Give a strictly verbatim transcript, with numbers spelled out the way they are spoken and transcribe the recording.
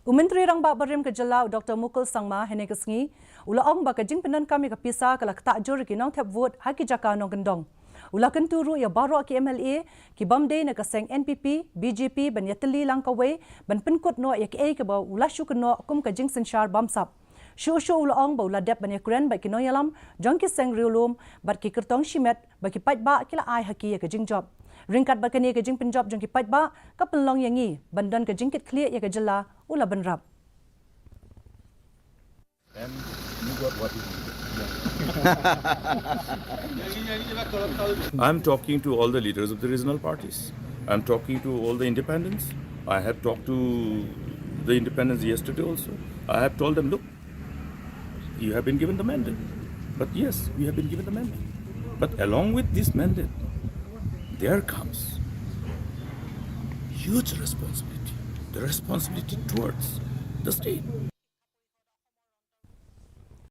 U Myntri Rangbah Barim ka Jylla, u Doktor Mukul Sangma, hynne ka sngi u la ong ba ka jingpyndonkam ïa ka pisa ka la ktah jur ïa ki nongthep vote ha ki jaka nongkyndong. U la kyntu ruh ïa baroh ki M L A ki bym dei na ka seng N P P, B J P ban ïatylli lang kawei ban pynkut noh ïa kaei kaba u la shu kynnoh kum ka jingsynshar bamsap. Shuh shuh u la ong ba u la dep ban ïakren bad ki nongïalam jong ki seng riewlum bad ki kyrtong shimet ba ki paidbah ki la ai ha ki ïa ka jingjop. Ryngkat bad kane, ka jingpynjop jong ki paidbah ka pynlong ïa ngi ban don ka jingkitkhlieh ïa ka jylla, u la bynrap. And you got what you needed. I'm talking to all the leaders of the regional parties. I'm talking to all the independents. I have talked to the independents yesterday also. I have told them, look, you have been given the mandate. But yes, we have been given the mandate. But along with this mandate, there comes huge responsibility. The responsibility towards the state.